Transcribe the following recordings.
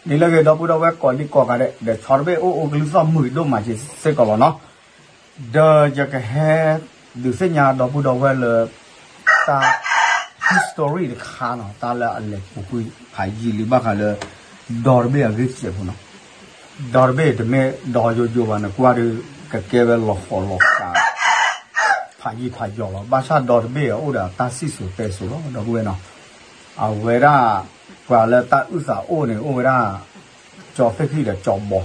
ဒ်လဲၣ်ဂ့ၤ ဒီပုၢ်ဒီဝဲၢ်ကိးဒံကိးဂၤဒဲး ဒီးဆီတဘ့ၣ်အိၣ်အိၣ်ကလုၢ်သီၣ်မုာ်ဒိၣ်မးစ့ၢ်ကီးလီၤနီၤ. ဒီးယကဟဲ ဒုးသ့ၣ်ညါဒီပုၢ်ဒီဝဲၢ်လၢ တၢ် history တခါနီၤ တၢ်လၢအလဲၤပူၤကွံာ်ဖးယံာ်လံဘၣ်ဃးလၢ ဒီတဘ့ၣ်အဂ့ၢ်စဲးဖိနီၤ. ဒီတဘ့ၣ်တမ့ၢ်ဒီယိယိဘၣ် နကွၢ်ဒီး ကကဲဝဲလီၤဃီၤလီၤဃး ဖးယံာ်ဖးယီၤလီၤ. ဘၣ်ဆၣ်ဒီတဘ့ၣ်အအိၣ်ဒီးအတၢ်စံၣ်စိၤတဲစိၤလီၤ ဒီပုၢ်ဝဲၢ်နီၤ. အဝဲဒၣ် ပှၤလၢတၢ်အုၣ်သးအိၣ်န့ၣ် အိၣ်ဝဲဒၣ် ကၠီသ့ၣ်ဃံၣ်ဒီးကၠီဘီ,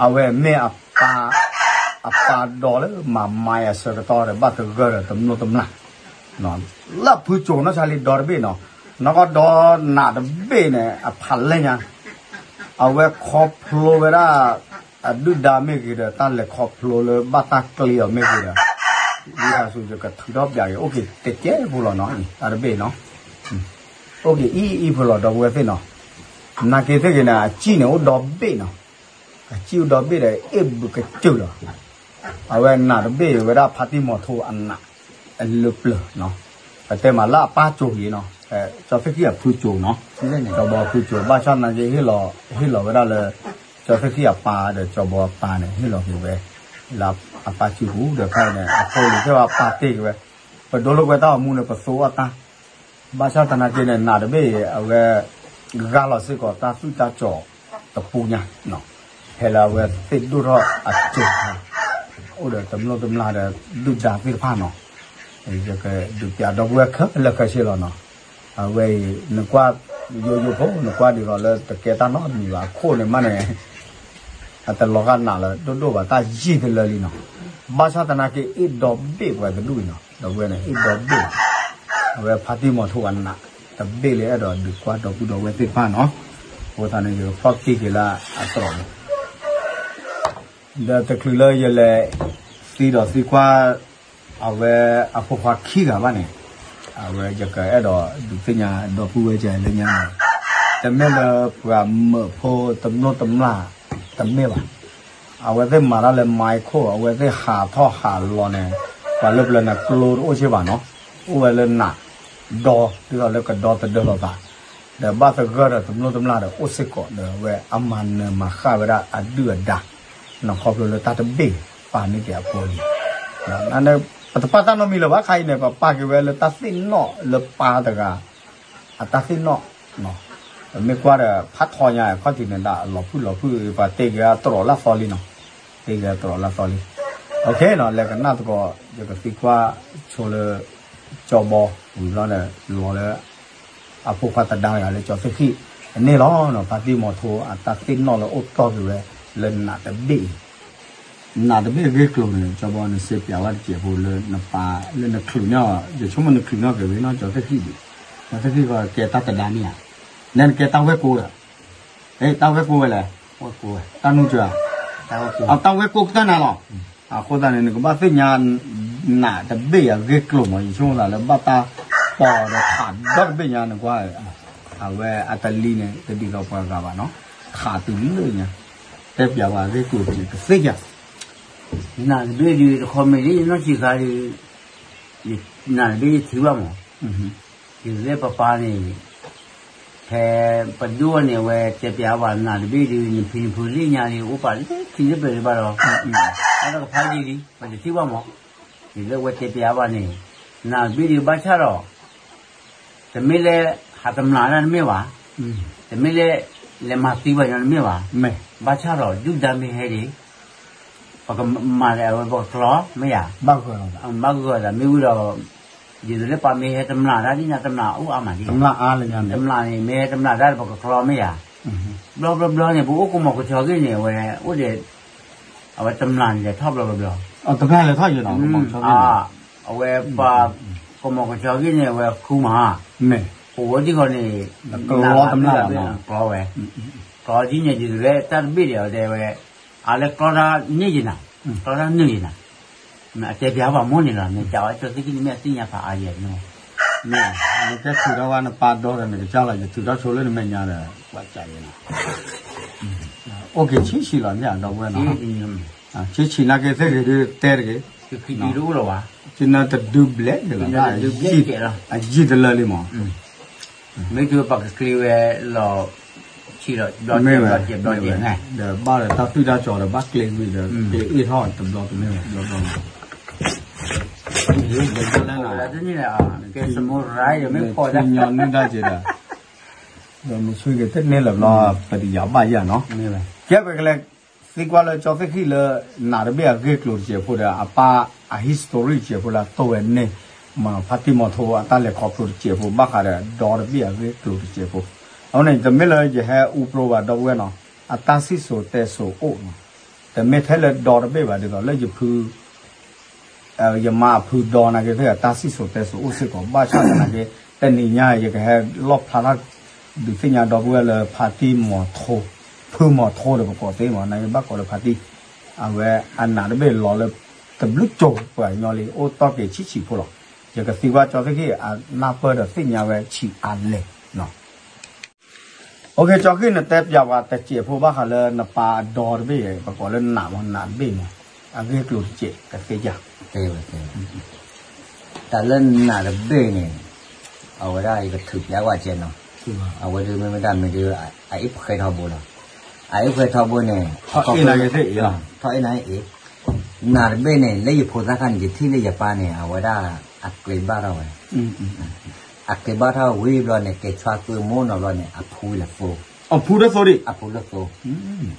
အဝဲမ့ၢ်အပၢ် အပၢ်ဒီလၢမၤမၤအဆၢကတီၢ်ဒီး ဘၣ်သဂၢၢ်ဒီးတမျိၢ်တမျာ် လၢဖုကိၤနီၢ်ဆါလံဒီတဘ့ၣ်နီၤ, နီၢ်ကီၢ်ဒီနးတဘ့ၣ်န့ၣ် အဖးလဲၢ်ညါ, အဝဲခီဖျိဝဲဒၣ် အဒုၣ်ဒါမ့ၢ်ဂ့ၤဒီး တၢ်လဲၤခီဖျိလၢဘၣ်တၢ်ကျ့အီၤမ့ၢ်ဂ့ၤဒီး ဝံသးစူၤယကထုးထီၣ်ပၠးက့ၤ အိၣ်က့ၤတကဲဖိလီၤနီၤ, တၢ်တဘ့ၣ်နီၤ, အိၣ်က့ၤအံၤအံၤဖိလီၤ ဒီပုၢ်ဝဲၢ်သ့ၣ်နီၤ, နာ်က့သ့ၣ်ဂ့ၤန့ၣ် အစံၣ်န့ၣ်အိၣ်ဒီဘ့ၣ်နီၤ, အစံၣ်အိၣ်ဒီဘ့ၣ်ဒီး အ့ၣ်ဘုးကစၢၢ်လီၤ အဝဲနးတဘ့ၣ်ဝဲဒၣ်ဖါတံၢ်မီၤထိအနး အလၢပျၢၤနီၤ, ပတဲမးလၢအပၢ်ကိၤအံၤနီၤ, ကၠီသ့ၣ်ဃံၣ်အဖုကိၤနီၤ, ကၠီဘီဖုကိၤ ဘၣ်ဆၣ်နာ်က့ ဟ့ၣ်လီၤဝဲဒၣ်လၢ ကၠီသ့ၣ်ဃံၣ်အပၢ်ဒီးကၠီဘီအပၢ်န့ၣ် ဟ့ၣ်လီၤက့ၤဝဲ လၢအပၢ်စုပူၤဒီးခါန့ၣ် အဖိလံၤသ့ၣ်ဝဲအပၢ်တ့ၢ်က့ၤဝဲ, ပဒိလၢကွဲတၢ်အိၣ်မူန့ၣ် ပသိအီၣ်တၢ် ဘၣ်ဆၣ်သနာ်က့န့ၣ် နးတဘ့ၣ်အံၤ အဝဲ ဂၢ်လီၤစ့ၢ်ကီးတၢ်သူၣ်တၢ်ကၠီၤတပူၤညါ, ဖဲလၢအဝဲသ့ၣ်ဒိၣ်ထီၣ်အစိၤခါ, အိၣ်ဒီးတမျိၢ်တမျာ်ဒီးဒုၣ်ဒါသ့ၣ်တဖၣ်နီၤ, ယကဒုးပျးဒီပုၢ်ဝဲၢ်ခဲလၢာ်ခဲဆ့လီၤနီၤ, အဝဲအံၤ နကွၢ်ယိယိဖိ နကွၢ်ဒ်သိးလၢတကဲတၢ်နီတမံၤဘၣ် အခိၣ်န့ၣ်မးန့ၣ် အတလီၤဂာ်နးလၢၤဒိၣ်ဒိၣ်ဘၣ် တၢ်ယံာ်တလၢလံနီၤ, ဘၣ်ဆၣ်သနာ်က့ အ့ၣ်ဒီဘ့ၣ်ပှၤတဒူၣ်အံၤနီၤ ဒီပုၢ်ဝဲၢ်န့ၣ် အ့ၣ်ဒီဘ့ၣ်, အဝဲဖါတံၢ်မီၤထိအနး တဘ့ၣ်လၢအဲၣ်ဒိးဒုးကွၢ်ဒီပုၢ်ဒီဝဲၢ်သ့ၣ်တဖၣ်နီၤ, အဃိသတးန့ၣ် ယကဖီၣ်တံၢ်က့ၤလၢအသရိာ်န့ၣ် ဒီးတချုးလၢယလဲၤသံဒီးသံကွၢ် အဝဲအဖိခွါခံဂၤဘၣ်န့ၣ်, အဝဲယကအဲၣ်ဒိးဒုးသ့ၣ်ညါဒီပုၢ်ဝဲၢ်ကလၢညါန့ၣ်, တမ့ၢ်လၢပှၤမၢဖိတမျိၢ်တမျာ်တမ့ၢ်ဘၣ်, အဝဲသ့ၣ်မၤတၢ်လၢ မၤခိၣ် အဝဲသ့ၣ်ဟးထီၣ်ဟးလီၤန့ၣ်, ပှၤလၢပျၢၤန့ၣ်ကျိတအိၣ်စ့ၢ်ဘၣ်နီၤ, အိၣ်ဝဲလၢနးဒီ ဒ်သိးလၢကဒီတဒၢလီၤသး, ဒီးဘၣ်သဂၢၢ်ဒီးတမျိၢ်တမျာ်ဒီးအိၣ်စ့ၢ်ကီးဒီး အဝဲအမၤနၢၤမၤဃၣ်ဝဲဒၣ်အဒုၣ်အဒါ, နီၢ်ခီဖျိလၢတၢ်တဘ့ၣ်ပာ်န့ၢ်က့ၤအဖိန့ၣ်, ပတပာ်တၢ်နီတမံၤလၢၤဘၣ်ခါအံၤန့ၣ် ပပာ်က့ၤဝဲလၢတၢ်သ့ၣ်နီၣ်လၢပၢ်တဂၤ အတၢ်သ့ၣ်နီၣ်, ပမ့ၢ်ကွၢ်ဒီးဖးထီညါအခီၣ်ထံးန့ၣ် ဒၣ်လီၤဖုၣ်လီၤဖုၣ် ပှၤတ့က့ၤအသရိာ်လၢအသီလံနီၤ, တ့က့ၤအသရိာ်လၢအသီလံ, လဲၤကနၣ်သကိး ယကသံကွၢ်ဆိလၢ ကၠီဘီဝံၤဘျီဒီး လီၤလၢ အဖိခွါသဒါတဂၤလၢကၠီသ့ၣ်ဃံၣ်အန့ၣ်လီၤ. ဖါတံၢ်မီၤထိအတၢ်သ့ၣ်နီၣ်လၢအိၣ်တီၢ်က့ၤဝဲလၢနးတဘ့ၣ်အံၤ, နးတဘ့ၣ်အဂ့ၢ်ကျိၤန့ၣ် ကၠီဘီနစံးပၠးဝဲတစဲးဖိလၢနပာ်လၢနချုးန့ၢ်အီၤ, ယဆိကမိၣ်နချုးန့ၢ်အီၤက့ၤဝဲနီၤ ကၠီသ့ၣ်ဃံၣ်ဒံး, ကၠီသ့ၣ်ဃံၣ်ကကဲတၢ်သဒါန့ၣ်ဧါ, နဲနကဲတၢ်ဝဲၢ်ကိးဒီး တၢ်ဝဲၢ်ကိးဝဲလဲၣ်, တၢ်နူကၠၢၤ, အတၢ်ဝဲၢ်ကိးကတၢၢ်နၤလီၤ. အဃိသတးန့ၣ် နကဘၣ်သ့ၣ်ညါ နးတဘ့ၣ်အဂ့ၢ်ကျိၤမး ယဆိကမိၣ်သးလၢဘၣ်တၢ်ပီၢ်ဒီးဖးဒီတဘ့ၣ်ညါ နကွၢ်, အဝဲအတလံန့ၣ် တဒ်သိးပှၤဂၤဘၣ်နီၤ, ခးတုၤလၢညါ, တဲပျးဝဲအဂ့ၢ်ကျိၤတက့ၢ် ကသ့ၣ်ညါ, နးတဘ့ၣ်ဒုး တခီမ့ၢ်လံ ယနီၢ်ဆံးခါဒုး နးတဘ့ၣ်ယထံၣ်ဘၣ်မး ယလဲၤပပၢ်န့ၣ်, ဖဲပဒိၣ်န့ၣ် အဝဲတဲပျးဘၣ်နးတဘ့ၣ်ဒီး နဖံနဖုလ့ၣ်ညါဒီး အိၣ်ပာ်လၢခံလၢပျၢၤဒံးဘၣ်ဒီး, အတကဖးယံာ်လံ ပတထံၣ်ဘၣ်မး, ဒ်လၢအဝဲတဲပျးဘၣ်န့ၣ်, နးတဘ့ၣ်ဒီးဘၣ်ဆၣ်ဒီး တမ့ၢ်လၢ ဟးတမျာ်တၢ်တမ့ၢ်ဘၣ်, တမ့ၢ်လၢ လဲၤမၤသံပှၤညီတမ့ၢ်ဘၣ်, ဘၣ်ဆၣ်ဒီး ဒုၣ်ဒါမ့ၢ်ဟဲဒီး ပကမၤလၢအဝဲပကကျီ မ့ၢ်ဧါ, ဘၣ်ဂၢၢ်ဒီးမ့ၢ်ဝံၤဒီး, ဒ်သိးလၢပှၤမ့ၢ်ဟဲတမျာ်တၢ်ဒ်န့ၣ် တမျာ်အိၣ်အါမးဒ်, တမျာ်န့ၣ် မ့ၢ်ဟဲတမျာ်တၢ်ဒီးပကကျီမ့ၢ်ဧါ, ဘျီဘျီဘျီန့ၣ် ပအိၣ်ကမီၤကဆှီဂ့ၢ်န့ၣ် အဝဲအိၣ်ဒီး, အဝဲတမျာ်န့ၣ်လဲၤထီၣ်ဘျီဘျီဘျီ, တမျာ်လဲၤထီၣ်ယနီၤ, အဝဲပှၤ, ကမီၤကဆှီဂ့ၢ်န့ၣ် အဝဲဃုမး, မ့ၢ်, ပဝဲဒ်ဃီန့ၣ်, တမျာ်တမျာ်, ကျီဝဲ, ကျီဒ်န့ၣ်ဒ်သိးလၢတၢ်တဘ့ၣ်ဒီး အတဲဝဲ, အလၢကျီတၢ်န့ၢ်ယနၤ, ကျီတၢ်န့ၢ်ယနၤ, အတဲပျးဘၣ်မ့ၢ်န့ၣ်လီၤ မ့ၢ်ကးဝဲကၠီသ့ၣ်ဃံၣ်န့ၣ်မ့ၢ်အသ့ၣ်ညါဖးအါယဲၢ်နီၤ, မ့ၢ်, နကဲထုးထီၣ်ဝဲနပၢ်ဒီဒီးနကစၢ်လီၤ ယထုးထီၣ်ဆိလၢနမဲာ်ညါဒီး, ပှၤကးယဲၢ်နီၤ, အိၣ်က့ၤဆံးဆံးလီၤန့ၣ် ဒီပုၢ်ဝဲၢ်နီၤ, ဆံးဆံးနာ်က့သ့ၣ်ဂ့ၤဒုးတဲတဂ့ၤ, ကနၢတဒုဘျဲၣ်က့ၤလီၤ, အယံာ်တလၢလံမး, မ့ၢ်တုၤပကကျ့ဝဲလီၤ, ဆံးလီၤ ဘျီဘျီဘျီဘျီ ဒီးဘၣ်ဒီးတၢ်သွံၣ်တၢ်စီၤဒီးဘၣ်ကျဲကွံာ်ဒီး ကျဲအ့ၣ်ထီၣ်တဘျီတဘျီတဘျီဘျီ ကဲစမိၣ်ရၢ်ယမ့ၢ်ဖီၣ်ဒၣ် ညီနုၢ်ဒၣ်က့ၤဒီး ဒီးမ့ၢ်ဆူက့ၤတန့ၢ်လၢၤဘျီ ပတယၤဘၣ်ယၤနီၤ ကဲပကလဲၤသံကွၢ်လၢကၠီသ့ၣ်ဃံၣ်လၢ နးတဘ့ၣ်အဂ့ၢ်ကျိၤတစဲးဖိဒီး အပၢ်အ history တစဲးဖိလၢအသိးဝဲန့ၣ် မ့ၢ်ဖါတံၢ်မီၤထိအတၢ်လဲၤခီဖျိတစဲးဖိ ဘၣ်ဃးဒီးဒီတဘ့ၣ်အဂ့ၢ်ကျိၤတစဲးဖိ အဃိန့ၣ် တမ့ၢ်လၢယဟဲအူပြိဘၣ်ဒီပုၢ်ဝဲၢ်နီၤ အတၢ်စံၣ်စိၤတဲစိၤအိၣ်နီၤ တမ့ၢ်ထဲလၢဒီတဘ့ၣ်ဘၣ် ဒ်သိးလၢယဖု ယမါအဖုဒီနာ်က့ၤသ့ၣ် တၢ်စံၣ်စိၤတဲစိၤအိၣ်စ့ၢ်ကီး ဘၣ်ဆၣ်သနာ်က့ တနံၤညါယကဟဲလီၣ်ဖျါထီၣ် ဒုးသ့ၣ်ညါဒီပုၢ်ဝဲၢ်လၢဖါတံၢ်မီၤထိ ဖုမီၤထိဒီးပကိးသ့မး နာ်က့ၤဘၣ်ကိးလၢဖါတံၢ် အဝဲအနးတဘ့ၣ်လီၤလၢ တဘျုးကၠိၤပှၤညီလံ အိၣ်တီၢ်က့ၤဆံးဆံးဖိလီၤ ယကသံကွၢ်ကၠီသ့ၣ်ဃံၣ် အနၢ်ပၢၢ်ဒီးသ့ၣ်ညါဝဲဆံးအါလဲၣ်နီၤ ကၠီဃံၣ် နတဲပျးပှၤတစဲးဖိဘၣ်ဃးလၢနပၢ်အဒီတဘ့ၣ် ပကိးလၢနးမး နးတဘ့ၣ်မး အဂ့ၢ်ကျိၤတစဲး ကသ့ၣ်ညါ တၢ်လၢနးတဘ့ၣ်န့ၣ် အဝဲဒၣ်ယကထုးပျးကွၢ်ကဲနီၤ အဝဲဒုးမ့ၢ်မ့ၢ်တၢ်မ့ၢ်ဒုး အအ့ၣ်ပှဲၤထီဘိလီၤ အအ့ၣ်ပှဲၤထီဘိန့ၣ် ထီၣ်အ့ၣ်နၤက့ၤသ့ၣ်အံၤလီၤ ထီၣ်အ့ၣ်နၤအ့ၣ် နးတဘ့ၣ်န့ၣ် လၢယဖိသၣ်ခါန့ၣ် ယထံၣ်လၢယပၢ်န့ၣ် အဝဲဒၣ်အကျဲဘၣ်ထီၣ်ဝဲ အကျဲဘၣ်ထီၣ်ဝံၤဘျီန့ၣ် ကဲၤဆွါကုမိၢ်နီၤဘျီန့ၣ် အဖူလၢသိ အဖူလၢသိ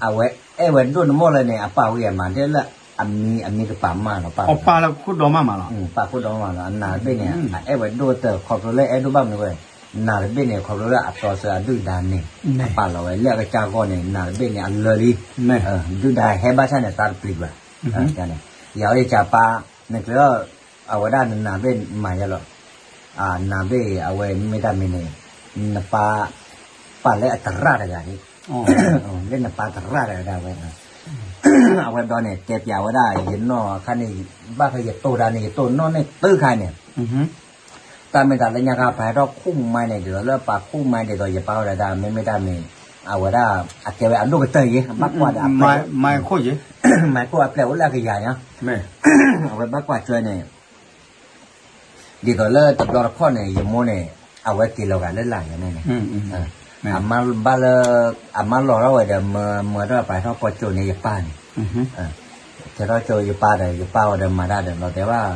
အဝဲအဲၣ်ဝဲဒိၣ်န့ၣ်မ့ၢ်လၢန့ၣ် အပၢ်ဝံၤအမၤဒ်လၢ အမံၤအမံၤကပာ်မၢ်လီၤ ပာ်လီၤ ပာ်ခိၣ်ဒီမၢ်မးလီၤ အနးတဘ့ၣ်န့ၣ် အအဲၣ်ဝဲဒိၣ်တခီဖျိလၢအဲၣ်ဒိၣ်ဘၣ်မနုၤဝဲ နးတဘ့ၣ်န့ၣ် ခီဖျိလၢအတီဆၢအဒုၣ်ဒါန့ၣ် အပာ်လီၤဝဲလၢအကစၢ်ဂီၢ်န့ၣ် နးတဘ့ၣ်န့ၣ် အလၢလံ ဒုၣ်ဒါဟဲဘၣ်ဆၣ်န့ၣ် သးတပျံၤဘၣ် ယၤအံၤယကပၢ် နကျဲၤထီၣ် အဝဲဒၣ်နနးဘ့ၣ်မၤယဲလီၤ နးဘ့ၣ်အဝဲမ့ၢ်တၢ်မံၤန့ၣ် နပၢ် ပာ်လၢအသရၣ်တဂၤန့ၣ် လၢနပၢ်သရၣ်တဂၤဒၣ်ဝဲ အဝဲဒီးန့ၣ် တဲပျးဝဲဒၣ် ယနီၢ်အခါန့ၣ် ဘၣ်ဖဲယတိၢ်တၢ်န့ၣ် ယတိၢ်နီၣ်န့ၢ်တုၤခါန့ၣ် တၢ်မ့ၢ်တၢ်လၢညါခါ ပဟဲထီၣ်ခူၣ်မါန့ၣ် ဒ်သိးလၢပှၤခူၣ်မါဒ်သိး ယပၢ်ဝဲဒၣ် မ့မ့ၢ်တၢ်မံၤ အဝဲဒၣ် အကဲဝဲအဒိၣ်ကတၢၢ်ယဲ ဘၣ်ကွၢ်ဒီးအပျဲၢ် မါခိၣ်ယဲ မါခိၣ်အပျဲၢ်အိၣ်လၢအကယၤညါ အဝဲဘၣ်ကွၢ်ကၢန့ၣ် ဒ်သိးလၢတဘျီတခီၣ်န့ၣ် ယမိၢ်န့ၣ် အဝဲက့ၤလီၤဂာ်လၢလာ်ယဲန့ၣ်န့ၣ် အမါဘၣ်လၢ အမါလီၤထီၣ်ဝဲဒီး မၢမၢထီၣ်ပာ်ထီၣ်ပီၢ်ကၠိန့ၣ် ယပၢ်န့ၣ် ထဲထီၣ်ကၠိယပၢ်ဒီး ယပၢ်ဝဲဒီးမၤတၢ်ဒီး လီၤတဲာ်ဘၣ်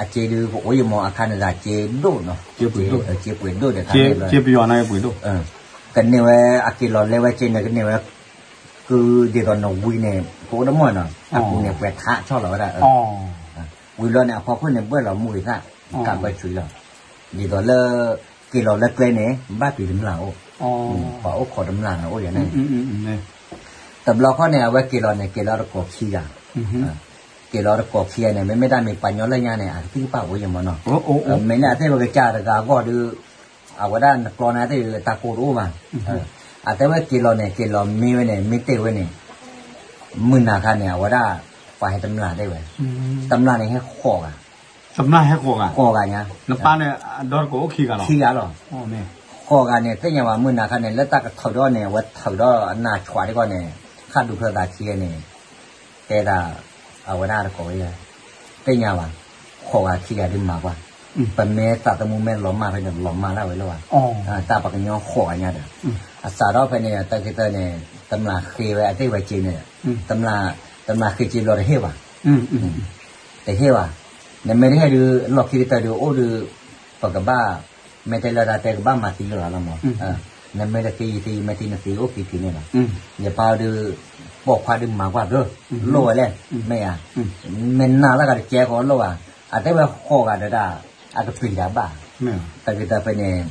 အစ့ဒုး ပအိၣ်ယမိၢ်အခါန့ၣ်ဒၣ် စ့ဒိၣ်နီၤ စ့ပှ့ၤဒိၣ်ဒီး ကန့ၢ်ဝဲ အက့ၤလီၤလဲၤဝဲစ့န့ၣ် ကန့ၢ်ဝဲ ကုဒ်သိးနဝံၤန့ၣ် ကအိၣ်တမီၢ်နီၤ အပူၤန့ၣ် ပှဲၤထးဆီၣ်လီၤဝဲဒၣ် ဝံၤဘျီန့ၣ် အဖီခိၣ်န့ၣ် ဘှဲၣ်လီၤမူဂ့ၤသၣ် ကးဘၢဆွံလီၤ ဒ်သိးလၢ က့ၤလီၤလၢကျဲန့ၣ် ဘၣ်ပျံၤတမျၢ်အိၣ် ပှၤအိၣ်ခိးတမျၢ်န့ၣ်အိၣ်ယဲန့ၣ် တဘျီခီန့ၣ် အဝဲက့ၤလီၤန့ၣ် က့ၤလီၤတကိးခံဂၤ က့ၤလီၤတကိးခံဂၤန့ၣ် မ့မ့ၢ်တၢ်မံၤပှၤညီလၢညါန့ၣ် အကသံၣ်ကပၢ်အိၣ်ယမီၢ်နီၤ မ့ၢ်လၢအသ့ၣ်ဝဲကစၢ်တဂၤအဂီၢ်ဒီး အဝဲဒၣ်နကျီန့ၣ်သ့ၣ်တၢ်ကိၢ်တအိၣ်ဘၣ် အတဲဝဲက့ၤလီၤန့ၣ် က့ၤလီၤမ့ၢ်ဝဲန့ၣ် မ့ၢ်တ့ၢ်ဝဲန့ၣ် မုၢ်နၤခါန့ၣ် အဝဲဒၣ် ပှၤဟဲတမျၢ်တ့ၢ်ဝဲ တမျၢ်န့ၣ်ဟဲဃိးဂၤ ဃိးဂၤညါ နပၢ်န့ၣ် အဒီတကိးအိၣ်ခံဂၤလီၤ ခံဂၤလီၤ ဃိးဂၤန့ၣ် သ့ၣ်ညါဘၣ်မုၢ်နၤခါန့ၣ် လၢတၢ်ကထုးဒီးန့ၣ် အဝဲထုးဒီးအနၢ်ဆွးဒ်ကီးန့ၣ် ဃၣ်ဒူဖျၢၣ်သးခံဂၤန့ၣ် တဲဒၣ် အဝဲဒၣ်တကိးဝဲ သ့ၣ်ညါဘၣ် ဃိးဂၤခံဂၤဒုးမၤကွၢ် ပမ့ၢ်သးသမူမ့ၢ်လီၤမၢ်ဖဲန့ၣ် လီၤမၢ်ဒၣ်ဝဲလၢၤဘၣ် တၢ်ပှၤကညီဃိးဂၤညါဒီး အစးထီၣ်ဖဲန့ၣ် တၢ်ခံတၢ်န့ၣ် တမျၢ်ဃ့ဝဲအသ့ၣ်ဝဲစ့န့ၣ် တမျၢ်ဃ့စ့ဘျီတဟ့ၣ်ဘၣ် တဟ့ၣ်ဘၣ် နမ့ၢ်တဟ့ၣ်ဒုး လီၢ်ခံကတၢၢ်ဒုးအိၣ်ဒုး ပကဘၣ် မ့ၢ်တဲလၢတၢ်တဲကဘၣ်မၤသံလၢၤလီၤမး နမ့ၢ်တသံယသံ မ့ၢ်သံနသံအိၣ်သံက့ၤန့ၣ်လီၤ ယပၢ်ဒုး ပိာ်ခွါဒုးမၤကွၢ်ဘျီ လိၣ်ဝဲလဲၣ် မ့ၢ်ဧါ မ့ၢ်နၤလၢဂၤတကဲဃီလိၣ်ဘၣ် အတဲဝဲဃိးဂၤဒီးဒၣ် အတပျံၤတၢ်ဘၣ် တၢ်က့ၤတၢ်ဖဲန့ၣ်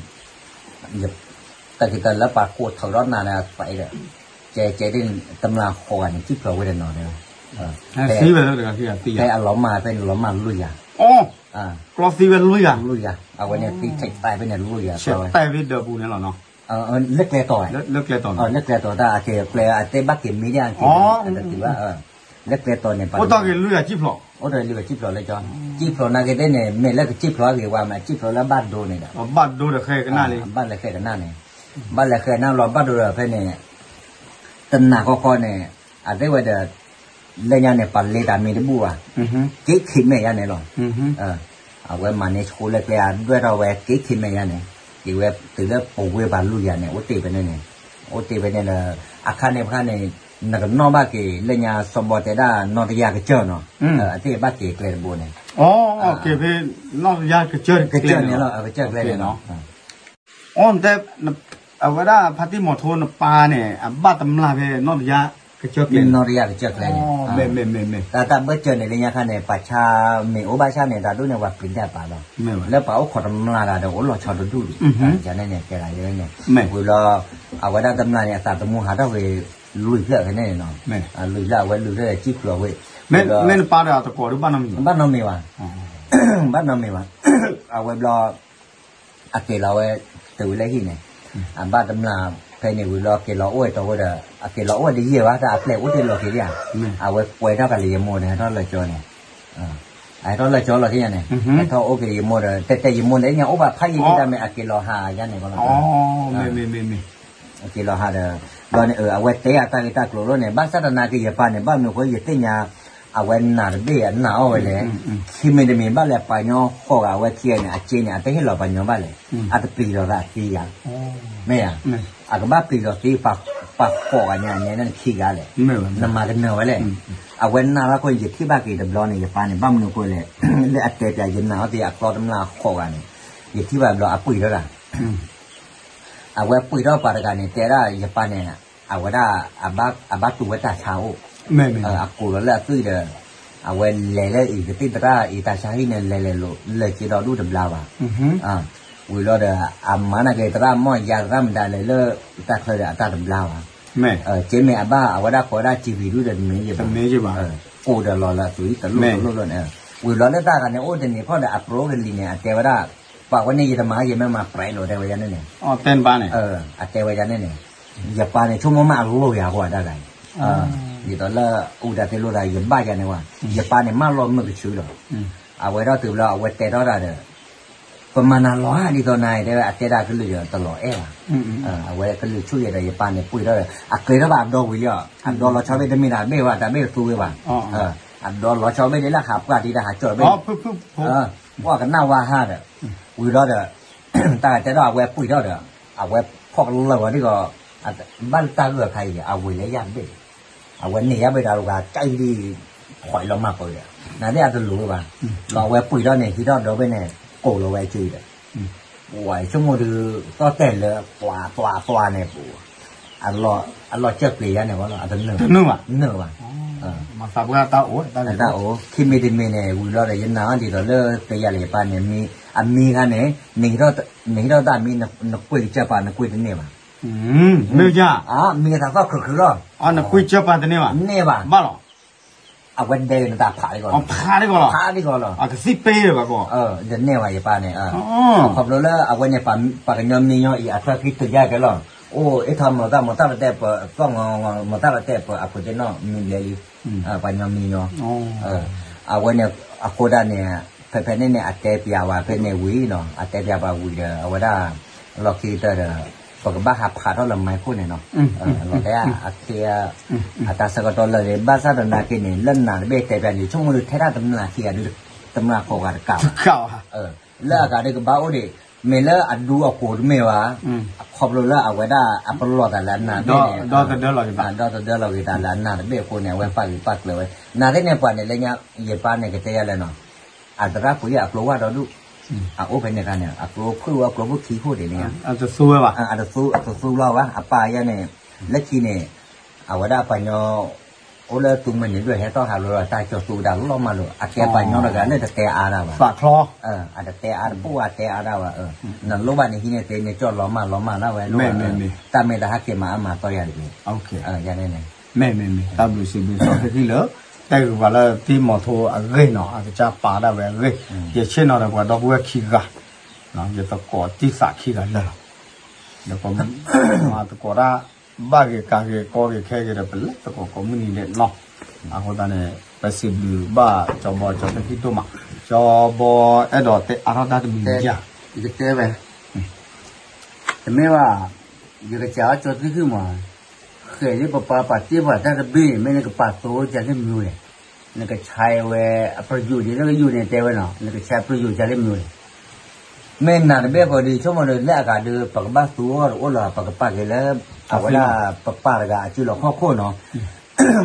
တၢ်က့ၤတၢ်လၢပှၤကိးထုးဒီးနၤဒီး ပှၤအံၤဒီး ကဲကဲဒ်န့ၣ် တမျၢ်ဃိးဂၤန့ၣ် စံၣ်ဖျိးဝဲတနီၤဒီး ဖဲအလီၤမၢ်ဖဲန့ၣ် လီၤမၢ်လွံၢ်ယၤ ကျီသံဝဲလွံၢ်ယၤ လွံၢ်ယၤ အဝဲန့ၣ်သံဆဲးတဲဖဲန့ၣ်လွံၢ်ယၤ ဆဲးတဲဖဲဒၢးပူၤန့ၣ်လီၤနီၤ လၢကျဲတီၤ လၢကျဲတီၤ လၢကျဲတီၤတၢ်အက့ၤကျဲအတဲဘၣ်က့ၤမံဒၣ်အက့ၤ လၢကျဲတီၤန့ၣ် အိၣ်တ့ၢ်က့ၤလွံၢ်ယၤစံၣ်ဖျိး အိၣ်တ့ၢ်လွံၢ်ယၤစံၣ်ဖျိးလၢကၠီ စံၣ်ဖျိးနာ်က့ၤဒ်န့ၣ် မ့ၢ်လၢကစံၣ်ဖျိးအဂ့ၤဝဲမး စံၣ်ဖျိးလၢဘၣ်ဒိန့ၣ်ဒီး ဘၣ်ဒိဒီးဃဲကနၣ်လံ ဘၣ်လဲၤဃဲကနၣ်န့ၣ် ဘၣ်လဲၤဃဲကနၣ်လီၤဘၣ်ဒိဒီးဖဲန့ၣ် တနၤဃီဃီန့ၣ် အသ့ၣ်ဝဲဒီး လၢညါန့ၣ် ပှၤလ့တၢ်မံၤတဘူၣ်ဘၣ် က့ခံမဲာ်ယါန့ၣ်လီၤ အဝဲမၤန့ၢ်ဆူလၢကျဲအဒွဲၣ်ထီၣ်ဝဲက့ခံမဲာ်ယါန့ၣ် က့ၤဝဲတုၤလၢပဝ့ၢ်ပှၤလွံၢ်ယၤန့ၣ် အိၣ်တ့ၢ်ဖဲန့ၣ်န့ၣ် အိၣ်တ့ၢ်ဖဲန့ၣ်ဒီး အခါန့ၣ်ခါန့ၣ် နကနီၣ်ဘၣ်က့ၤ လၢညါစီၤဘီတဲဒၣ်နီၢ်တယၢ်ကစၢၢ်နီၤ, အသ့ၣ်ဘၣ်က့ၤကျဲတဘိန့ၣ်, ကစၢၢ်န့ၣ်လီၤ ကစၢၢ်ကျဲန့ၣ်လီၤ. အဝဲဒၣ်ဖါတံၢ်မီၤထိနပၢ်န့ၣ် အဘၣ်တမျၢ်ဖဲနီၢ်တယၢ်ကစၢၢ်ကျဲန့ၣ်, နီၢ်တယၢ်ကစၢၢ်ကျဲန့ၣ်, တၢ်တၢ်ဘၢၣ်စၢၤန့ၣ် လၢညါခါန့ၣ် ပှၤဆါမ့ၢ်အိၣ်ဘၣ်ဆၣ်န့ၣ် တၢ်ဒိၣ်န့ၣ် ပှၤပျံၤတၢ်ပာ်လီၤ, လၢပှၤအိၣ်ခိးတမျၢ်တၢ်ဒီး အိၣ်လီၤဆီတဒူၣ်ဒံး, ယၤန့ၣ်န့ၣ် တဲဂၤန့ၣ်, ဝံၤလီၤ အဝဲဒၣ်တမျၢ်န့ၣ် အသးသမူဟးထီၣ်ဝဲ လွံၢ်ဖျၢၣ်ဖဲန့ၣ်န့ၣ်နီၤ, လွံၢ်ဖျၢၣ် အဝဲလွံၢ်ဖျၢၣ်ဒီး ကံၣ်ဖျိးဝဲ, မ့ၢ်နပၢ်ဒီးအတကိးဒုးဘၣ်နီတမံၤ, ဘၣ်နီတမံၤဘၣ်, ဘၣ်နီတမံၤဘၣ်, အဝဲဘျီ အက့ၤလီၤဝဲ တုၤဝဲလၢဟံၣ်န့ၣ်, အဘၣ်တမျၢ်ဖဲန့ၣ်ဝံၤလီၤ က့ၤလီၤအိၣ်ဝဲတီဝဲဒီး အက့ၤလီၤအိၣ်ဝဲတယံာ်ဘၣ် တၢ်အပျဲၢ်အိၣ်တ့ၢ်လီၤက့ၤဒံးဧါ, အဝဲကွဲထီၣ်ကလၢယမိၢ်န့ၣ် ဟဲထီၣ်လၢကၠီန့ၣ်, အဟဲထီၣ်လၢကၠီလီၤက့ၤယၤန့ၣ်, ဟဲထီၣ်အိၣ်က့ၤယမိၢ်ဒီး တဲတဲယမိၢ်န့ၣ် ညါအိၣ်ဘၣ်ဖးယံာ်န့ၣ် တၢ်မ့ၢ်အက့ၤလီၤဟးယၤန့ၣ်ကီလီၤ, အက့ၤလီၤဟးဒီး ဘျီန့ၣ် အဝဲတဲအတၢ်ဂ့ၢ်တၢ်ကျိၤလီၤန့ၣ် ဘၣ်ဆၣ်သနာ်က့ ယပၢ်န့ၣ် ဘၣ်မနုၤအဃိ ယသ့ၣ်ညါ အဝဲနာ်တဘ့ၣ်အနာ်အီၤဝဲလဲၣ်, ခံမံၤတမံၤဘၣ်လဲၣ် ပှၤကညီဃိးဂၤအဝဲခံဂၤန့ၣ် အက့န့ၣ် အတဟ့ၣ်လီၤပှၤညီဘၣ်လဲၣ်, အတပျံၤလီၤသးသ့ဧါ, မ့ၢ်ဧါ, အကဘၣ်ပျံၤလီၤသ့ ပှၤဃိးဂၤန့ၣ် အနဲဒၣ်နခံဂၤလဲၣ်, နမၤကနၢၤဝဲလဲၣ်, အဝဲနာ်ဘၣ်ခိၣ်န့ၣ် ယထံၣ်ဘၣ်က့ၤတဘျီန့ၣ် ယပၢ်န့ၣ် ဘၣ်မနုၤအဃိလဲၣ်, လၢအတဲပျးယနာ်အီၤသ့အကျီတမျၢ်ဃိးဂၤန့ၣ်, ယထံၣ်ဘၣ်တဘျီအပှံၢ်ထီၣ်တၢ် အဝဲပှံၢ်ထီၣ်ပှၤတဂၤန့ၣ် တဲဒၣ်ယပၢ်န့ၣ် အဝဲဒၣ် အဘၣ်တူၢ်ဝဲတၢ်ဆါအိၣ်, အကိးလီၤလၢအသွံၣ်ဒီး အဝဲလဲၤလၢအံၤကသံၣ်သရၣ်အံၤတၢ်ဆါဟံၣ်န့ၣ် လဲၤလဲၤလိၤ လၢက့ဒီဒူၣ်တဘျါဘၣ်, ဝံၤလီၤဒီး အမၤနာ်က့ၤသရၣ်မီၢ်ယါသရၣ်မတၤလဲၤလၢတၢ်ချၢဒီးအတၢ်တဘျါဘၣ်, က့မ့ၢ်အဘၣ် အဝဲဒၣ်ကိးဝဲဒၣ် ကံၣ်ပံၤဒူၣ်ဒီးတမ့ၢ်ယဘၣ်, ကိးဒီးလီၤလၢအသွံၣ်တလိၣ်တလိၣ်လီၤန့ၣ်, ဝံၤလီၤလၢတၢ်ဂၤန့ၣ် အိၣ်တနံၤခီဒီးအပြိကလံၤန့ၣ် အတဲဝဲဒၣ် ပှၤဝဲန့ၣ်ယတမၤယမဲမၤပြဲးလိာ်တဲဝဲယၤန့ၣ်န့ၣ်, အတဲဝဲယၤန့ၣ်န့ၣ်, ယပၢ်န့ၣ် ဆိကမိၣ်မးအလိာ်ယၤဃိတၢ်ဂၤန့ၣ်, ဒ်သိးလၢအူတၢ်သ့လိာ်သး ယဘၣ်ယၤန့ၣ်ဝဲ, ယပၢ်န့ၣ် မၢလီၤမုၢ်ကဆူဒီး, အဝဲဒၣ်တုၤလၢအဝဲတဲထီၣ်တၢ်ဒီး ပမၤနၤလီၤဧါ ဒ်သိးနၤတဲဝဲ အတဲဒၣ်ကလုၢ်ဒီးတလီၤအဲၣ်ဘၣ်, အဝဲကလုၢ်ဆူၣ်ယဲဒီး ယပၢ်န့ၣ်ပှ့ၤထီၣ်ဒီး အကျဲထီၣ်ဘၣ်အဒီဝံၤလံ, အဒီလီၤဆီဘ့ၣ်တမ့ၢ်တၢ်ဘ့ၣ်ဝဲ တၢ်ဘ့ၣ်တသူဝဲဘၣ်, အဒီလီၤဆီဘ့ၣ်ဒ်လၢဟးပှၢ်ဒ်တၢ်ဟးကၠီၣ်ဘ့ၣ်, ပှၤကနၣ်ဝါဟါဒီး, ဝံၤလီၤဒီး, တၢ်တဲဒီးအဝဲပှ့ၤထီၣ်ဒီး, အဝဲဖီၣ်ကလၢာ်ဝဲဒ်ဂီၤ, ဘၣ်လၢတၢ်ဂၢၢ်အခါအံၤ အဝဲလဲၤယၢ်တဘ့ၣ်, အဝဲန့ၢ်ယၢ်ဘ့ၣ်ဒီး အကၢ်အံၤဒ် ထွဲလီၤမၢ်ပၢၤဒီး, နသ့ၣ်အတလိၤဝဲဘၣ်, လီၤအဝဲပှ့ၤထီၣ်န့ၣ် ဟံးထီၣ်ဒီဘ့ၣ်န့ၣ် ကိးလီၤဝဲအစုဒီး, ပှၤဆိကမိၣ်ဒုး သီၣ်တဲာ်လၢ ပှၤပှၤပှၤန့ၣ်ပူၤ, အလီၤစၢၢ်ကျဲၤယါန့ၣ်ဝဲလီၤ, အတနၢၤဘၣ်, တနၢၤဘၣ်, တၢ်အိၣ် ခံမံၤတမံၤန့ၣ် ဝံၤလီၤဒီး ယနာ်အီၤဒ်သိးလၢ တယၤလၢယပၢ်န့ၣ် အမံခါန့ၣ် နဟံးထီၣ်တၢ်မံ နကွ့ၢ်ကစၢၢ်ပာ် နကွ့ၢ်တန့ၢ်ဘၣ်, မ့ၢ်က, မံသးသီၣ်ခုၣ်ခုၣ်လီၤ, နကွ့ၢ်ကစၢၢ်ပာ်တန့ၢ်ဘၣ်, ဘၣ်လီၤ, အဝဲဒဲက့ၤနတၢ်ဖးလံကီး, ဖးလံကီးလီၤ, ဖးလံကီးလီၤ, အကသံၣ်ပ့ၢ်ဘၣ်ကီး, တန့ၢ်ဘၣ်ယပၢ်န့ၣ်, ခီဖျိလၢအဝဲန့ၣ် ပှၤကညီမံညီအံၤ အထွဲခံတုၤယါကဲလီၤ, အိၣ်အ့ၣ်ထီၣ်မၤတၢ်မၤတၢ်လီၤတဲာ်ပၢၤ သီၣ်ငီၤမၤတၢ်လီၤတဲာ်ပၢၤ အခိၣ်သ့ၣ်နီၣ်မံဘျဲလံ, ပှၤကညီမံညီ, အဝဲန့ၣ် အဃိဒၣ်န့ၣ် ဖဲဖဲန့ၣ်န့ၣ် အတဲပျးဝဲဖဲန့ၣ်ဝံၤနီၤ, အတဲပျးပှၤဝံၤဒီး အဝဲဒၣ် လီၢ်ခံကတၢၢ်ဒီး ပကဘၣ်ဟးဖးထီၣ်လၢမၤခိၣ်န့ၣ်နီၤ, လီၤတဲအခဲ အတၢ်ဆၢကတီၢ်လၢာ်န့ၣ် ဘၣ်ဆၣ်သနာ်က့န့ၣ် လၢနၤတဘ့ၣ်တဲပျးန့ၣ် ဆိကမိၣ်ဒုးထဲဒၣ်တမျၢ်ခံဂၤဒုး တမျၢ်ဃိးဂၤတကးဘၣ်, လၢအဂၤဒုးကဘၣ်အိၣ်ဒံး, မ့ၢ်လၢအဒူအကိာ်တမ့ၢ်ဘၣ်, ခီဖျိလၢအဝဲဒၣ်အပလီၢ်တၢ်လၢအနၢ်တဘ့ၣ်န့ၣ်, ဒီသဒၢလီၤက့ၤတၢ်လၢအနၢ်တဘ့ၣ်အဃိန့ၣ် အဝဲပာ်ဂံၢ်ပာ်ကျၢၤဝဲ, နၤသ့ၣ်န့ၣ်ပှၤန့ၣ်လၢညါ ယပၢ်န့ၣ်ကတဲယၤလဲၣ်နီၤ, အသရၣ်ပှ့ၤအကျိဝဲဒီဒူၣ်, အအိၣ်ဖဲန့ၣ်အခါန့ၣ် အကျိဖုၣ်ဝဲအကျိဖုၣ်ခံခိၣ်ဒ်န့ၣ်, အတသူဝဲဘၣ်, အတသူ အတသူလီၤဘၣ်, အပၢ်ယဲန့ၣ်, လၢခံန့ၣ်, အဝဲဒၣ်ပှၤညီ အိၣ်လၢသူမုၢ်နံၤဒွဲၣ်ဟဲထီၣ်ဟးလီၤဒီး တၢ်ကၠီၤသူတၢ်လီၤမၢ်လိာ် အကဲပှၤညီတဂၤလၢတတဲအါတၢ်ဘၣ်, အတတဲအါတပူၣ်အတဲအါတၢ်ဘၣ်, နလိၣ်ဘၣ်န့ၣ်ဟံးန့ၢ်သ့န့ၣ် ကၠီၣ်လီၤမၢ်လီၤမၢ်လၢဝဲလိၣ်, တၢ်မ့ၢ်တဟဲက့ၤမၤအါမၤသီယၤတဂ့ၤ, ယၤန့ၣ်န့ၣ်, မ့မ့မ့ တၢ်ဘျုးစံးဘျုးစီဆှံလၢ တဲဂ့ၤပှၤလၢတံၤမီၤထိအဂ့ၢ်နီၤ အကစၢ်ပာ်ဒၣ်ဝဲအဂ့ၢ်, ယဆ့ၣ်နီၤဒီးပှၤဒီပုၢ်ဝဲၢ်ခံဂၤ, ယသကိးတံၢ်သးခံဂၤလၢာ်လီၤ, ယသကိးတၢ် ဘၣ်ဂ့ၤကၤဂ့ၤကီဂ့ၤခဲဂ့ၤဒီး ပလဲၤသကိးကိးမုၢ်နံၤဒဲးနီၤ, အဃိသတးန့ၣ် ပစံးဘျုးဘၣ်ကၠီဘီကၠီသ့ၣ်ခံဒိၣ်မး, ကၠီဘီအဲၣ်ဒိးတဲအါထီၣ်တၢ်တမံၤယၤ, ယကတဲဝဲ, တမ့ၢ်ဘၣ်, ယကစံးအီၤကၠီသ့ၣ်ခံမး, ဃဲၤလၢပပာ်ပာ်တ့ၢ်ပှၤတၢ်တဘ့ၣ် မ့ၢ်နကပာ်သိယၤလၢမနုၤလဲၣ်, နကဆါဝဲအပယူာ်ဒ်လၢကယူာ်န့ၣ်တဲဝဲနီၤ နကဆါပယူာ်ယၤလၢမနုၤလဲၣ်, မ့ၢ်နၤတဘ့ၣ်ဃီဒီး ဆိကမိၣ်ဒီးလၢအဂၤဒီး ပကဘၣ်သူအီၤတအိၣ်လီၤ ပကပာ်က့ၤလၢ အဝဲဒၣ်ပပၢ်တဂၤအစုလီၢ်ခီၣ်ခိၣ်နီၤ,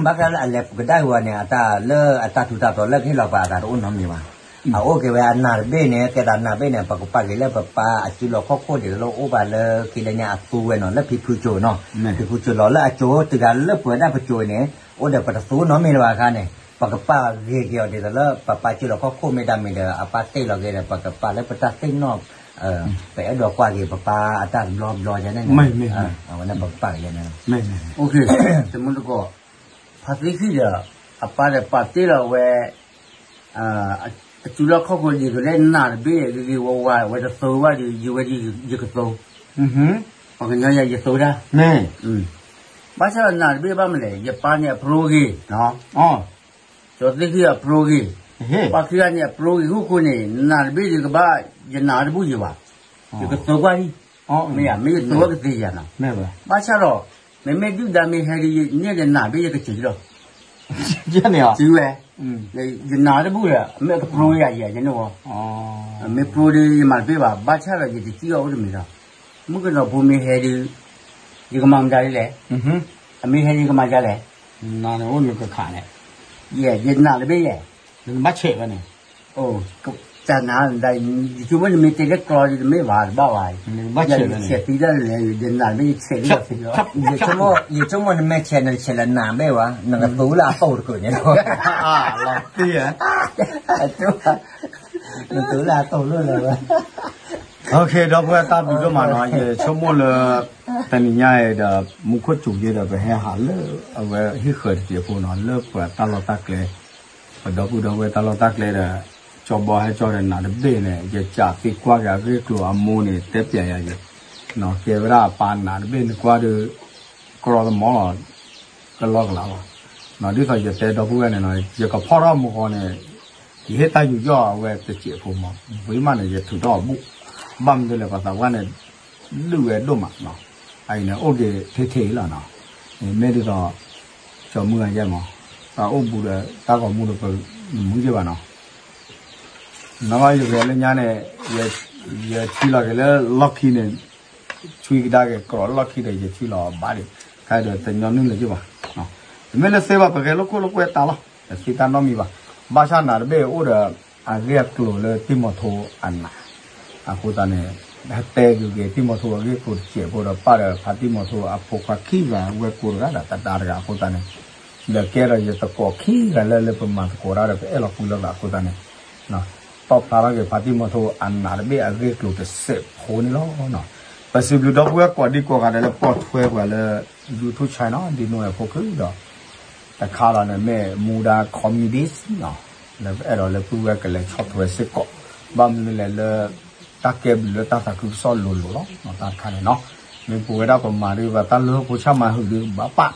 ဘၣ်ဃးလၢအလဲၤပူၤကဒါက့ၤဝဲန့ၣ် အတၢ်လၢအတၢ်ထူးတၢ်တီၤလၢကဟ့ၣ်လီၤပှၤအသးတအိၣ်နီတမံၤဘၣ်. အအိၣ်က့ၤဝဲအနးတဘ့ၣ်န့ၣ် ကဲသးနးတဘ့ၣ်န့ၣ် ပကပာ်က့ၤလၢပပၢ်အစုလီၢ်ခီၣ်ခိၣ်ဒ်သိးလၢအိၣ်ဘၣ်လၢခံလၢညါအသူဝဲနီၤ လၢဖံဖုကၠိၤနီၤ, ဖံဖုကၠိၤလီၤလၢအကၠိတဂၤလၢပှဲၤဒၣ်ပကၠိၤန့ၣ် အိၣ်ဒီးပတသူနီတမံၤလၢၤဘၣ်အခါန့ၣ် ပကပာ်ဂ့ၤက့ၤအီၤဒ်သိးလၢပပၢ်စုလီၢ်ခီၣ်ခိၣ်မ့ၢ်တၢ်မံၤဒီး အပၢ်တ့ၢ်လီၤက့ၤဒီး ပကပာ်လၢပတၢ်သ့ၣ်နီၣ် ပအဲၣ်ဒိးကွၢ်က့ၤပပၢ်အတၢ်တဘျီဘျီယဲန့ၣ်, အဝဲန့ၣ်ပကပာ်က့ၤယဲန့ၣ်, တမုၢ်တကိး ဖါသ့ခံဒီး အပၢ်ဒီးပာ်တ့ၢ်လီၤဝဲ အစုလီၢ်ခီၣ်ခိၣ်ဒ်သိးလၢနးတဘ့ၣ် ဂ့ၤဂ့ၤဝါဝါ ဝဲတသိဘၣ်ဒီး ယဝဲဒၣ်ယကသိ, ပှၤကညီယၤယသိတၢ်, ဘၣ်ဆၣ်ဒီးနးတဘ့ၣ်ဘၣ်မနုၤလဲၣ် ယပၢ်န့ၣ်အပြိဂ့ၤ, ကၠီသ့ၣ်ခံအပြိဂ့ၤ, ပှၤခံဂၤန့ၣ်အပြိဂ့ၤ ဃိဃိန့ၣ် နးတဘ့ၣ်ဒီးကဘၣ် ယနးတဘူၣ်ယံၤဘၣ်, ယကသိကွၢ်လံ, မ့ၢ်ယၤ မ့ၢ်ယသိဝဲကသ့ယၤနီၤ, ဘၣ်ဆၣ်ဒီး မ့မ့ၢ်ဒုၣ်ဒါမ့ၢ်ဟဲဒီး ယန့ၢ်ဒီးနးတဘ့ၣ်ယကစံးလီၤ, စံးဝဲ, ယနးတဘူၣ်ဒီး မ့ၢ်အကပြိယၤယဲန့ၣ်ဝဲ, မ့ၢ်ပြိဒီးယမၤတဘ့ၣ်ဘၣ် ဘၣ်ဆၣ်ဒီးယတစံၣ်အီၤအိၣ်တမံၤဒီး, မုၣ်ကနီၤဖိမ့ၢ်ဟဲဒီး ယကမၤမတၤဒ်လဲၣ်, အမ့ၢ်ဟဲဒီးယကမၤဒ်လဲၣ်, နအိၣ်နကခးလဲၣ်, ယဲ ယနးတဘ့ၣ်ယဲ, နဘၣ်ဆဲးဝဲန့ၣ်, တၢ်နး ယဆိကမိၣ်နမ့ၢ်တဲလၢကျီဒီးတမ့ၢ်ဘၣ်တဘၣ်ဘၣ်, ယဆဲးသံတၢ်လဲၣ် ယနးတဘ့ၣ်ယဆဲးလီၤ, ယဆိကမိၣ်နမ့ၢ်ဆဲးနဆဲးလၢနးဘ့ၣ်ဝဲ နကသူလၢအတိၢ်တကုာ်န့ၣ်လီၤ, လီၤတံၢ်ဧါ, နသူလၢအတိၢ်လိၣ်လၢၤဝဲ ဒီပုၢ်ဝဲၢ်တၢ်ဘျုးဒိၣ်မးနီၤ ယဆိကမိၣ်လၢ တနံၤညါအံၤဒီး မူခိၣ်စူၤက့ဒီး ပဟဲဟးလၢ အဝဲဟံၣ်ဃၢၤတစဲးဖိနီၤ လၢပှၤတၢ်လီၢ်တၢ်ကျဲ ပဒီပုၢ်ဒီဝဲၢ်တၢ်လီၢ်တၢ်ကျဲဒီး ကၠီဘီဟဲကၠီဒီးနးတဘ့ၣ်န့ၣ် ယကးသံကွၢ်က့ၤအဂ့ၢ်ကျိၤအမိၢ်န့ၣ် တဲပျဲယၤယဲ, ကဲဝဲဒၣ်အပၢ်နးတဘ့ၣ်နကွၢ်ဒီး ကရီတမီလီၤ ကလီကလးလီၤ, ဒ်သိးယတဲဒီပုၢ်ဝဲၢ်န့ၣ်နီၤ ယကဖီၣ်ထီၣ်မုၢ်ဂီၤန့ၣ် ယဟ့ၣ်တၢ်ယူးယီၣ်အဝဲတစဲးဖိမး ဝံၤမးန့ၣ် ယထုးထီၣ်အဘူၣ်, ဘၣ်မနုၤလဲၣ် ပှၤသးပှၢ်န့ၣ် ဒုးဝဲဒိၣ်မးနီၤ, အအံၤန့ၣ် အိၣ်က့ၤထဲထဲအံၤလီၤနီၤ, မ့ၢ်ဒ်သိး ကၠီမုၢ်ဂၤယဲၢ်မး, တၢ်အိၣ်ဘူးဒီးတၢ်ဂီၤမူဒီးပမုၢ်ယဲၢ်ဘၣ်နီၤ နီၢ်ကီၢ်ယဂဲၤလၢညါန့ၣ် ယဆံလီၤက့ၤလၢလီၢ်ခံန့ၣ် ဆံကဒါက့ၤ ကရီလီၢ်ခံဒီး ယဆံလီၤဘၣ်ဒံး ခါဒီးတညီနုၢ်လၢၤက့ၤဘၣ်, တမ့ၢ်လၢသ့ဘၣ် ပဂဲၤလိာ်ကွဲလိာ်ကွဲတၢ်လီၤ တသ့တၢ်နီတမံၤဘၣ်, ဘၣ်ဆၣ်နးတဘ့ၣ်အိၣ်ဒီး အဂ့ၢ်အကျိၤလၢတံၤမီၤထိအနး, အဃိသတးန့ၣ် ဟဲတဲက့ၤက့ၤတံၤမီၤထိအဂ့ၢ်ကျိၤတစဲးဖိဒီး ပၢ်ဒီးဖါတံၤမီၤထိအဖိခွါခံဂၤ ဝဲၢ်ကိာ်တဂၤဒီးတဒါတဂၤ အဃိသတးန့ၣ် ဒီးကဲဒီးယသကိးခံဂၤလၢလၢပမၤသကိးတၢ်ဒီး ပအဲၣ်လီၤကွံလိာ်သးအဃိသတးန့ၣ် တီၣ်ဖျါထီၣ်က့ၤဖါတံၤမီၤထိအနးတဘ့ၣ်အဂ့ၢ်ကျိၤတစဲးဖိန့ၣ်လီၤ. ပစံးဘျုးဒီပုၢ်ဝဲၢ်ကိးဒံကိးဂၤဒဲးလၢပိာ်ထွဲပှၤလၢ YouTube channel ဒ်နိၣ်အဲၣ်ဖိခုဒီး တခါလီၤန့ၣ်မ့ၢ်မူဒါ comedy နီၤ လၢပအဲၣ်ဒိးလၢပုၢ်ဝဲၢ်ကလဲၤဆီၣ်ထွဲစ့ၢ်ကီး ဘၣ်မနုၤလဲၣ်လၢ တၢ်ကဲဘျုးလၢတၢ်သးခုကစီၣ်လိၤလိၤလီၤ တၢ်တခါန့ၣ်နီၤ မ့ၢ်ပဝဲဒၣ်ပမၤဒ်ဘၣ်တၢ်လၢဖိဆၣ်မၤဟုၣ်ဒ်ဘၣ်ပၢ်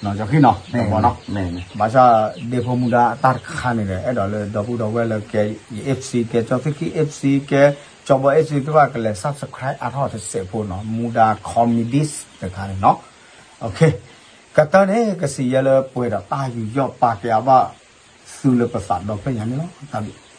ကၠီခံနီၤ ဘၣ်နီၤ ဘၣ်ဆၣ်ဒ့ဖိမူဒါတၢ်တခါန့ၣ်ဒီး အဲၣ်ဒိးလၢဒီပုၢ်ဒီဝဲၢ်လၢကဲ ယ FC ကဲကၠီသ့ၣ်ခံ FC ကဲကၠီဘီ FC သ့ၣ်တဖၣ်ကလဲၤ subscribe အါထီၣ်တစဲးဖိနီၤ မူဒါ comedy တခါန့ၣ်နီၤ ကတၢၢ်န့ၣ် ကစံးယဲလၢပှဲၤဒီးတၢ်ယူးယီၣ်ပာ်ကဲအဘၣ် သုလၢပသးဒီဖျၢၣ်ညါန့ၣ်လီၤ တၢ်ဘျုး